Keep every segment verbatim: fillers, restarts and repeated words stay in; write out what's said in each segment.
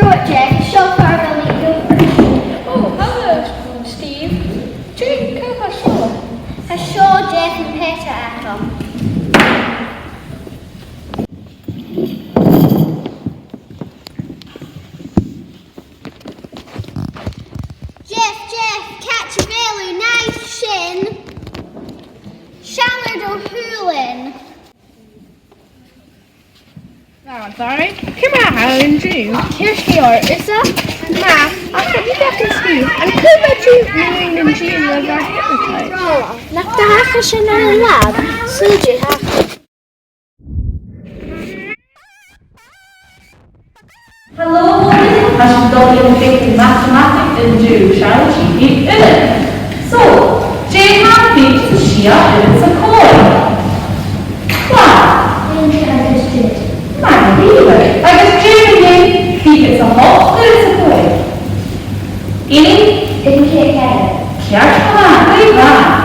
Right, Jeff, seo far a bheil mi. Oh, hello, Steve. Jane, cò tha seo? Tha seo Jeff, am peata agam. Jeff, Jeff, càit a bheil thu an-diugh? Seall air do shùilean. That one, sorry. Ciamar a tha thu an-diugh? Ceart gu leòr, thusa? Tha, ach tha mi a' smaoineachadh, an cuala sibh mu dheidhinn an t-eun a bha hypnotised? Nach do thachair sin ann an lab? Saoil dè thachair. Hello, a chlann. Tha sinn a' dol a dhèanamh matamataig an-diugh, seall, G P uile. So, dè tha fichead 's a sia uiread 's a còig? Glè. Aon deug agus deich. Math dha-rìribh. Agus dè mu dheidhinn fichead 's a h-ochd uiread 's a còig? Aon? Aon deug ceithir. Ceart gu leòr, glè mhath.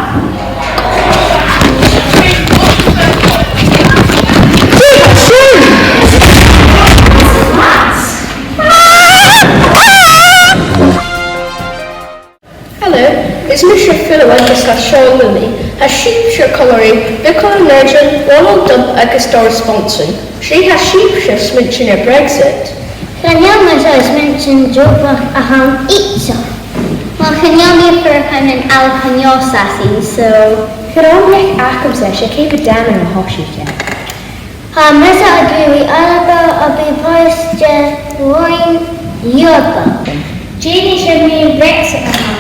Hello, is mise Phil agus tha seo Lily. Tha sibhse a' còmhradh ri Bill Nugent, Ronald Dubh agus Doris Monson. 'S e tha sibhse a' smaoineachadh air Brexit. Chan eil mise a' smaoineachadh air Brexit a-mhàin idir. Well, chan eil mi a' fuireach ann an Alba an-diugh, so. Chan eil fhios agamsa, 's e cèic Danny a th' ann. Tha mise ag iarraidh Alba a bhith pàirt de Roinn Eòrpa. Dè nì sinn mu Brexit a-mhàin?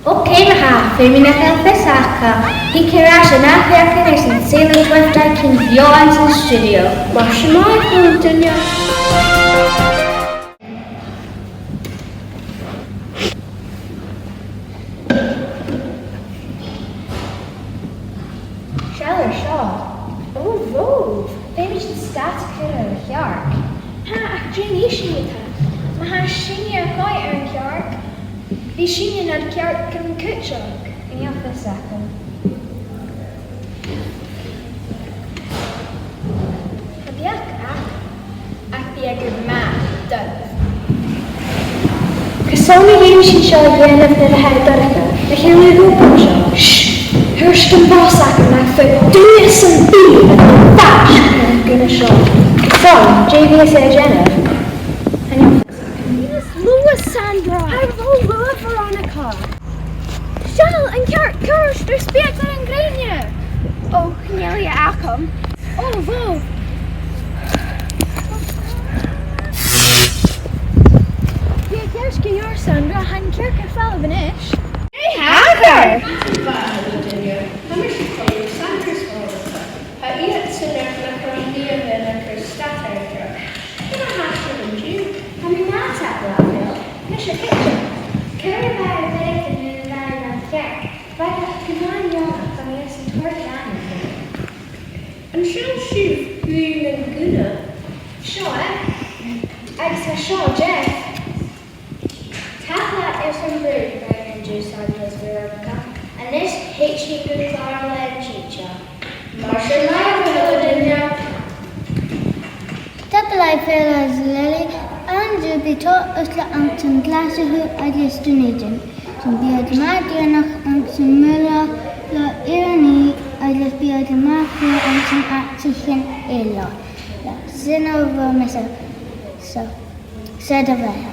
Ok, ma-thà, feumaidh nach eil fios aca. Thig air ais an ath sheachdain airson Taylor Swift a' cluich beò anns an stiùidio. Mar sin leibh, a h-uile duine. Seall air seo. Ò, bhò! Feumaidh sinn stad a chur air a' chearc. Tha, ach dè nì sinn? Ma tha sinne a' coimhead air a' chearc, bidh sinne nad chearc gun cuideachd. Chan eil fhios agam. Tha beachd agam, ach bidh e gu math dubh. Carson a dh'fheumas sinn seo a dhèanamh nuair a tha e dorcha? Nach eil e gu bhith seo? Sh! Thuirt am boss agam nach fhaod duine sam bith a dhol faisg air an gunna seo. Carson, dè bhios e a' dèanamh? Tha e nas lugha, Sandra! Tha e ro luath, Veronica! Seall, an cearc, ceart air speuclairean grèine! Ò, chan eil e agam. Ò, bhò! Bidh e ceart gu leòr, Sandra, tha an cearc air falbh a-nis. Dè thachair? Tha mise a' còmhradh ri Sandra is Veronica. Tha iadsan ag ràdh nach eil iad a' cur stad air an cearc. Dè tha sibh an-diugh? Tha mi math, tapadh leat, Phil. Mise cuideachd. Ciamar a bha ur beatha nuair a bha thu nad chearc? Bha e gu math neònach, bha mi airson toirt dhan fheadhainn. An seall sibh, bùth nan gunna? Seo e. Agus tha seo Jeff. Tapadh leat airson bruidhinn rinn an-diugh, Sandra is Veronica. A-nis, thèid sinn gu clàradh le an tidsear. Mar sin leibh, a h-uile duine. Tapadh leibh, Phil agus Lily. An-diugh bidh tòrr uisge anns a' Ghlaschu agus Dunedin. Sin, bidh e gu math deireannach anns a' Mhuile le Inbhir Nis agus bidh e gu math fuar anns an àite sin eile. Sin a bha mise, so, sin a bha e.